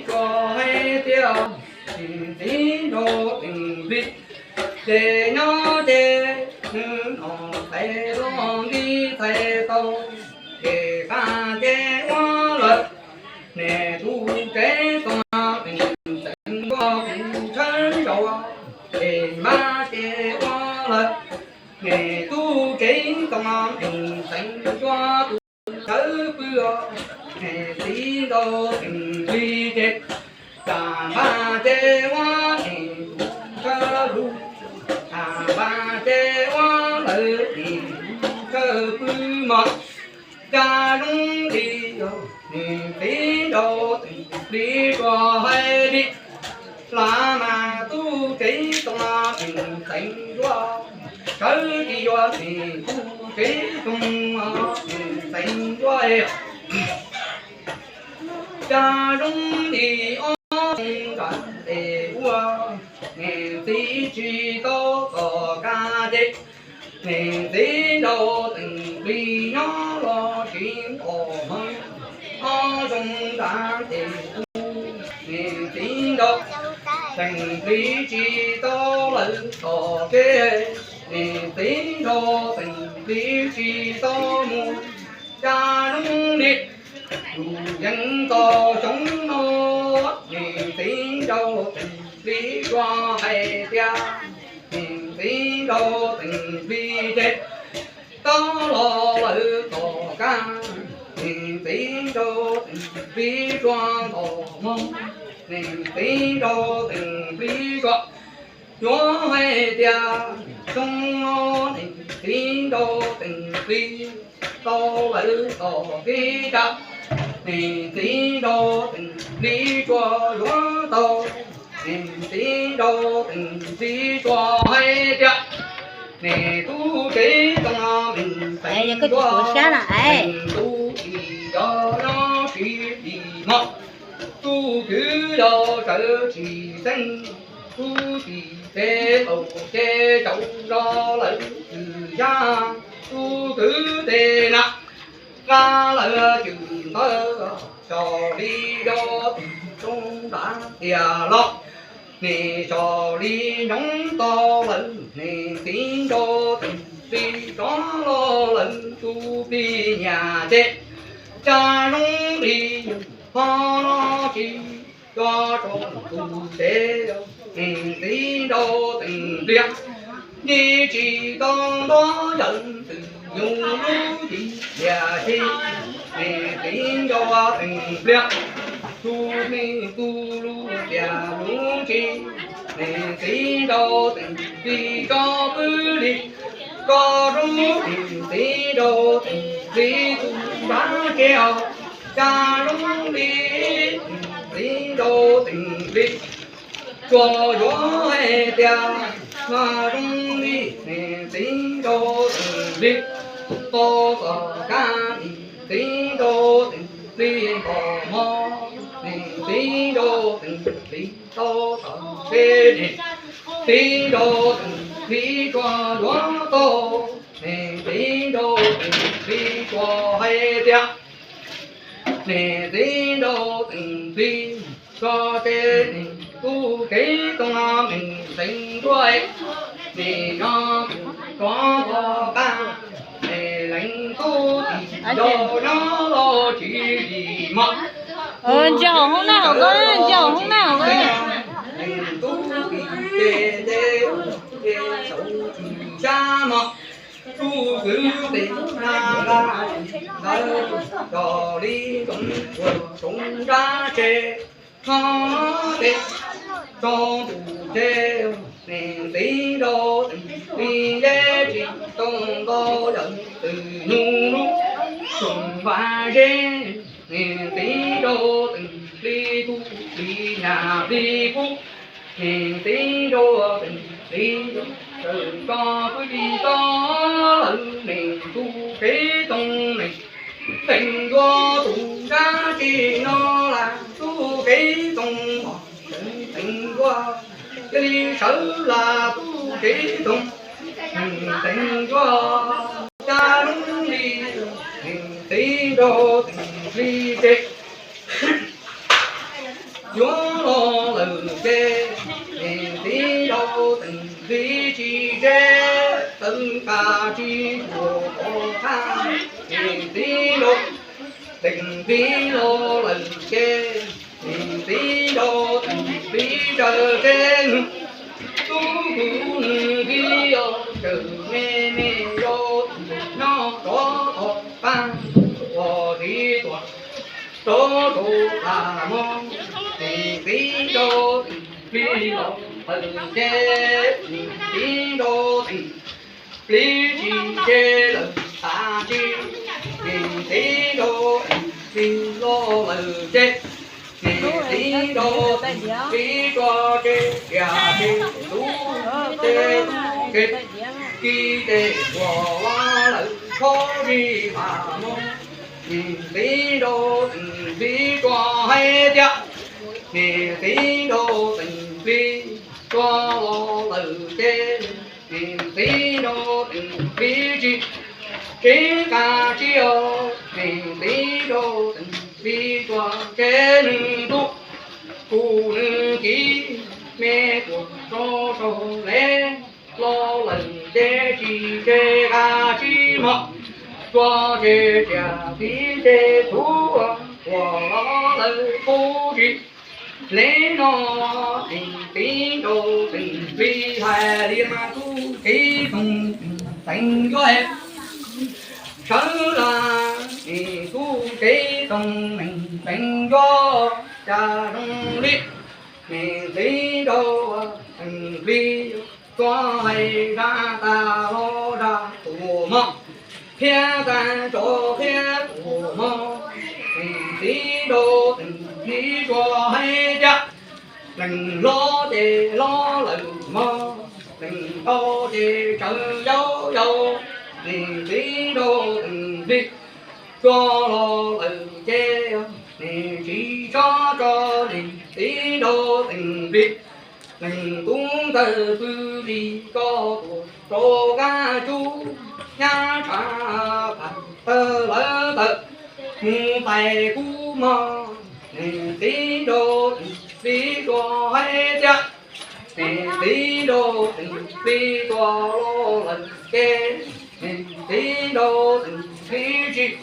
Koj hais tias niam txiv nraug Teem Plig ces nyob ces hnub no txais loj nti txais tau, ces qab ces ua lawm. Niam tus tsev txom Teem Plig nrog kuv tshawb nraud, ces npab ces ua lawm. Niam tus tsev txom Teem Plig nrog tus tshawb pw, niam txiv nraug Teem Plig ces, cas npab ces ua niam tus tshawb lug, cas npab ces ua lawm niam tus tshawb pw mog. Cas zoo li niam txiv nraug Teem Plig tsuas hais li, las mas tus tsev txom Teem Plig nrog, sawv tsis yuav niam tus tsev txom Teem Plig nrog. Cas zoo li ob xyoo nram tes ua, niam txiv tsis tau tom kab ces, niam txiv nraug Teem Plig nyob los tsis nto hmo. Ob xyoo nram tes ua, niam txiv nraug Teem Plig tsis tau lawv tom kev, niam txiv nraug Teem Plig tsis tau mus. Cas zoo li yus yeej tau xyoo no, niam txiv nraug Teem Plig tsuas hais tias, niam txiv nraug Teem Plig ces tau los lawv tom kab, niam txiv nraug Teem Plig tsuas nto hmo. Niam txiv nraug Teem Plig tsuas yuav hais tias xyoo no niam txiv nraug Teem Plig tau lawv tom kev cas, niam txiv nraug Teem Plig tsuas yuav tau. Niam txiv nraug Teem Plig tsuas hais tias, niam tus tsev txom Teem Plig nrog, Teem tus txiv yog nyob tsis txij hmo, tus kwv yog sawv tsis xeeb, tus txiv ces tau ces tau rau lawv txwm yaj, tus kwv ces na nqa lawv cwm ntawd, xyov li yog tus zoo nrad tiag los, niam xyov li nyob tau lawm, niam txiv nraug Teem Plig rov los lawm tus plig nyas ces, cas zoo li hmo no tsis coj tso tus tsev, niam txiv nraug Teem Plig yeej tsis tau nto yawm twm yus lub txiv yam tsis, niam txiv nraug Teem Plig tus me tus lub tias lub tsis, niam txiv nraug Teem Plig tso pw li, tso zoo niam txiv nraug Teem Plig tus nrad ces, cas zoo li niam txiv nraug Teem Plig tsuas yuav hais tias, mas zoo li niam txiv nraug Teem Plig tau tom kab, niam txiv nraug Teem Plig nto hmo, niam txiv nraug Teem Plig tau tom kev, niam txiv nraug Teem Plig tsuas yuav tau, niam txiv nraug Teem Plig tsuas hais tias, niam txiv nraug Teem Plig tso ces niam tus tsev txom Teem Plig nrog, niam nyob rov tom kab, niam leej tub txiv yog nyob los tsis txij hmo. Ntsia hauv hoob nab hauv ko, ntsia hauv hoob nab hauv ko. Leej tub txiv ces ces ces saum tsis xyab hmo, tus kwv ces na nqa ntawd, xyov li ntsoov ua tsoov nrab tse, hmo no ces tso tus tsev, niam txiv nraug Teem Plig yeej tsis tau nto yawm twm yus lub tsoom vaj zeb, niam txiv nraug Teem Plig tus plig nyas plig kub, niam txiv nraug Teem Plig sawv tso pw li tso lawm, niam tus tsev txom Teem Plig nrog tus nrab tsi no las tus tsev txom Teem Plig nrog, cia li sawv las tus tsev txom Teem Plig nrog, cas zoo li niam txiv nraug Teem Plig ces yuav los lawm ces, niam txiv nrauj Teem Plig tsis tseg, tawv nqa tsis tshua pom qab, niam txiv nrauj Teem Plig los lawm ces, niam txiv nrauj Teem Plig tsaws tseg, tub tus nws nqi os, tsaws me me rau nyob rov tom qab, ua txiv tuam rov rau tas mog, niam txiv nrauj Teem Plig los lawm ces, niam txiv nrauj Teem Plig tsis tseg lawm tas tsis, niam txiv nrauj Teem Plig los lawm ces, niam txiv nrauj Teem Plig tso tseg tsiaj tsis tub, ces tub ces kis ces ua los lawm txhob tsis tas mog, niam txiv nrauj Teem Plig tsuas hais tias, niam txiv nrauj Teem Plig tso los lawm ces, niam txiv nrauj Teem Plig tsis tseg nqa tsis os, niam txiv nrauj Teem Plig tsuas tseg nws tub, kuv nws kiv me tuam rau saum le los lawm ces tsis tseg nqa tsis mog, tsuas tseg tsiaj txiv ces tub ua los lawm kuv tsis le no, niam txiv nrauj Teem Plig hais li mas tub cev toom teev yuav sawv lawm, tub cev toom teev yuav cas zoo li, niam txiv nrauj Teem Plig tsuas hais zaj tas los zaj tuaj mog, qhia tas tso qhia tuaj mog, niam txiv nrauj Teem Plig tsuas hais tias, leej hlob ces hlob lawm mog, leej tau ces tsawv yau yau, niam txiv nrauj Teem Plig tso los lawm ces, niam tsis tso tso, niam txiv nrauj Teem Plig, leej tub ntxawg pw li ko tuaj rau kab cub, nyab tshav pam tawg lawv tawm mus tais kub mog, niam txiv nrauj Teem Plig tsuas hais tias, niam txiv nrauj Teem Plig tsuas los lawm ces, niam txiv nrauj Teem Plig tsis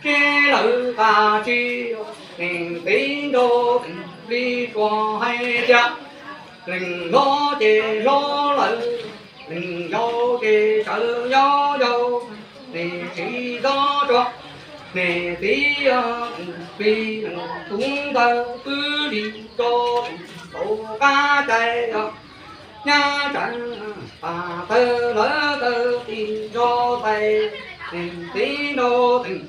tseg lawm qab tsis, niam txiv nrauj Teem Plig tsuas hais tias, leej hlob ces hlob lawm, leej yau ces tsawv yau yau, niam tsis txhob tso, niam txiv Teem Plig, leej tub ntxawg pw li ko rau kab cai, nyab tshav pam tawg lawv tawm tis nrog tais, niam txiv nrauj Teem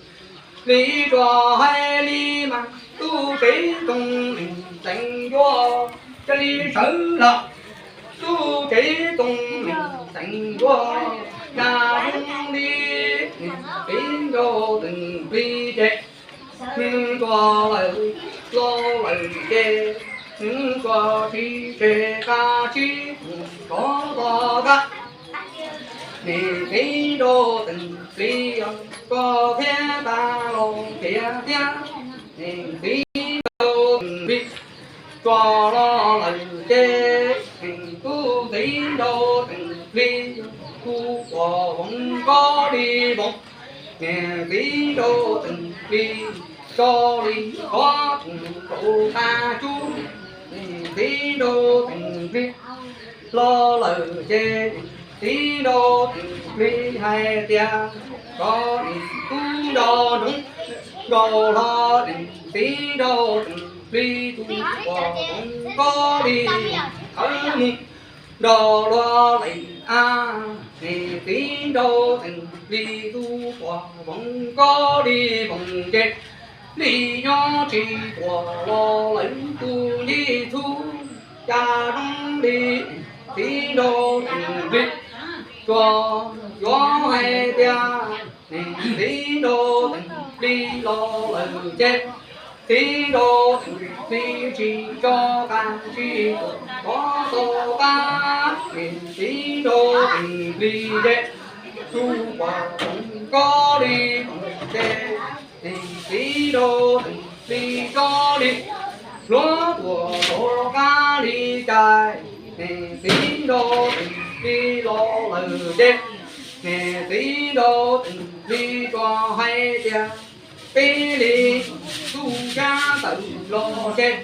Plig tsuas hais li mas tub cev toom teev yuav cas li sawv lawm, tub cev toom teev yuav cas zoo li, niam txiv nrauj Teem Plig ces, nws tsuas lawm los lawm ces, nws tsuas tsis tseg qab tsis mus rov los kab, niam txiv nrauj Teem Plig tso qhia tas los qhia thiab, niam txiv nrauj Teem Plig tso los lawm ces, niam tub txiv nrauj Teem Plig tub ua voos kob li voos, niam txiv nrauj Teem Plig tso li kob tus rau qab cub, niam txiv nrauj Teem Plig los lawm ces, niam txiv nrauj Teem Plig hais tias, kom niam tub nrog nrog hlob, niam txiv nrauj Teem Plig tub ua voos kob li voos, thawb mus nrog luag lem a, niam txiv nrauj Teem Plig tub ua voos kob li voos ces, li nyob tsis tuaj los lawm tus ncej txhub, cas zoo li, niam txiv nrauj Teem Plig tsuas yuav hais tias, niam txiv nrauj Teem Plig los lawm ces, txiv nrauj Teem Plig tsis tso qab tsis tuaj rov tau qab, niam txiv nrauj Teem Plig ces, tub ua voos kob li voos ces, niam txiv nrauj Teem Plig tso li Hluas tuaj rov qab li cas, niag txiv nraug Teem Plig los lawm ces, niag txiv nraug Teem Plig tsuas hais tias, peb li tub sab tawm los ces,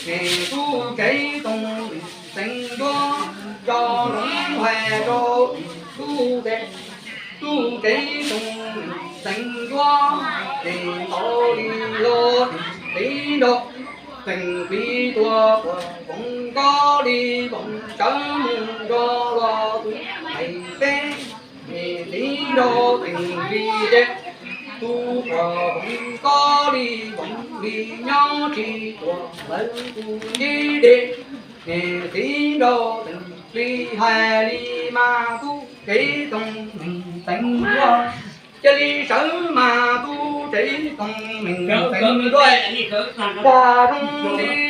niag tub tsev toom Teem Ncuab tso loo hais rau tub tsev, tub tsev toom Teem Ncuab, ces tau li los txiv nraug Teem Plig tuaj puag voos kob li voos sawv mus nrog luag tus hais teb, ces txiv nraug Teem Plig ces tus puag voos kob li voos li nyob tsis tuaj lawv tus ncej dej, ces txiv nraug Teem Plig hais li mas tub tsev toom Teem Ncuab, cia li sawv mas tub tsev toom Teem Ncuab, tag zoo li